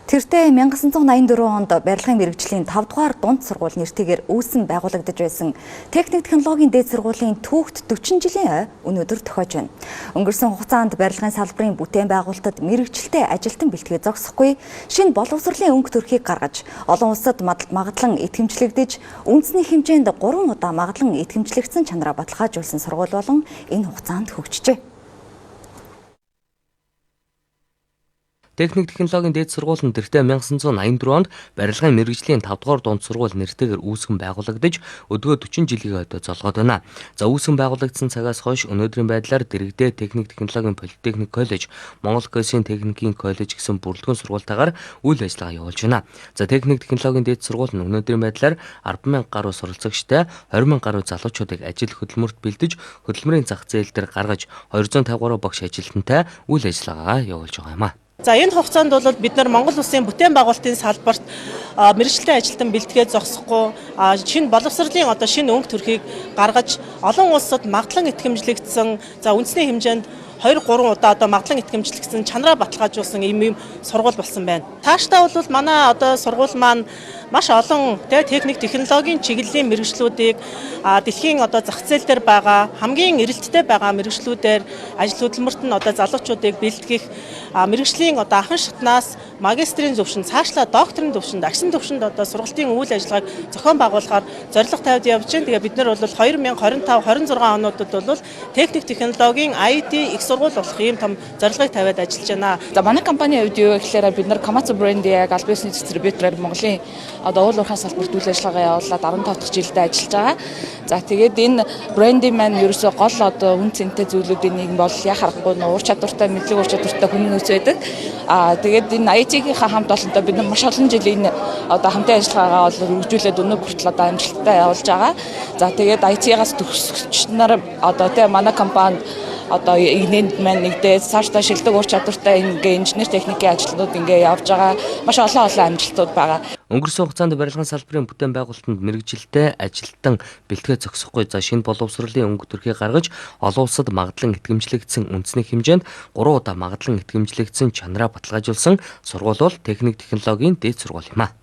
Тэртээ 1984 онд барилгын мэргэжлийн 5 дугаар дунд сургууль нэртэйгээр үүсэн байгуулагдаж байсан техник технологийн дээд сургуулийн түүхт 40 жилийн ой өнөөдөр тохиож байна. Өнгөрсөн хугацаанд барилгын салбарын бүтээн байгуулалтад мэргэжилтэй ажилтан бэлтгээ зогсохгүй шинэ боловсролын өнгө төрхийг гаргаж олон улсад магадлан итгэмжлэгдэж үндэсний хэмжээнд 3 удаа магадлан итгэмжлэгдсэн чанараа баталгаажуулсан сургууль болон энэ хугацаанд хөгжижээ. Техник технологийн дээд сургууль нь тэртээ 1984 онд барилгын мэргэжлийн 5 дугаар дунд сургууль нэртэйгээр үүсгэн байгуулагдаж өдгөө 40 жилийн өдөө золгоод байна. За үүсгэн байгуулагдсан цагаас хойш өнөөдрийн байдлаар дэрэгдээ техник технологийн политехник коллеж, Монгол ГЭС-ийн техникийн коллеж гэсэн бүрэлдэхүүн сургуультайгаар үйл ажиллагаа явуулж байна. За техник технологийн дээд сургууль нь өнөөдрийн байдлаар 10,000 гаруй суралцагчтай 20,000 гаруй залуучуудыг ажил хөдөлмөрт бэлдэж хөдөлмөрийн зах зээл дээр гаргаж 250 гаруй багш ажилтнтай үйл ажиллагаагаа явуулж байгаа юм а. За энэ хугацаанд бол бид нар Монгол улсын бүтээн байгуулалтын салбарт мэргэжилтэй ажилтан бэлтгээ зогсохгүй шинэ боловсролын одоо шинэ өнгө төрхийг гаргаж олон улсад магадлан итгэмжлэгдсэн, за үндэсний хэмжээнд 2 3 удаа одоо магадлан итгэмжлэгдсэн чанараа баталгаажуулсан ийм сургууль болсон байна. Цаашдаа бол манай одоо сургууль маань маш олон техник технологийн чиглэлийн мэргэжлүүдийг дэлхийн одоо зах зээл дээр байгаа хамгийн эрэлттэй байгаа мэргэжлүүдээр ажил хөдөлмөрт нь одоо залуучуудыг бэлтгэх мэргэжлийн одоо анхан шатнаас магистрийн түвшинд, цаашлаа докторийн түвшинд, агсын түвшинд одоо сургалтын үйл ажиллагааг зохион байгуулахаар зорилго тавьд явж байна. Тэгээ бид нар бол 2025 26 онуудад бол техник технологийн IT их сургууль болох ийм том зорилгыг тавиад ажиллаж байна. За манай компанийн хувьд юу гэхээр бид нар Komatsu брэнд яг аль биесны дистрибьютороор Монголын одоо уул уурхайн салбарт үйл ажиллагаа явуулаад 15 дахь жилдээ ажиллаж байгаа. За тэгээд энэ брендийн маань ерөөсөө гол одоо үн цэнтэй зүйлүүдийн нэг бол яа харахгүй ур чадвартай, мэдлэг ур чадвартай хүний нөөц байдаг. Аа тэгээд энэ IT-ийнхаа хамт олонтой бид нар маш олон жил энэ одоо хамтын ажиллагаагаа бол үргэлжлүүлээд өнөө хүртэл одоо амжилттай явуулж байгаа. За тэгээд IT-гаас төгсөгч нар одоо тэ манай компанид одоо игнэнд маань нэгдээд цаашдаа шилдэг ур чадвартай ингээ инженер техникийн ажилтнууд ингээ явж байгаа маш олон олон амжилтууд байгаа. Өнгөрсөн хугацаанд барилгын салбарын бүтээн байгуулалтанд мэргэжилтэй ажилтан бэлтгээ зогсохгүй за шинэ боловсролын өнгө төрхийг гаргаж олон улсад магадлан итгэмжлэгдсэн үндэсний хэмжээнд 3 удаа магадлан итгэмжлэгдсэн чанараа баталгаажуулсан сургууль бол техник технологийн дээд сургууль юм а.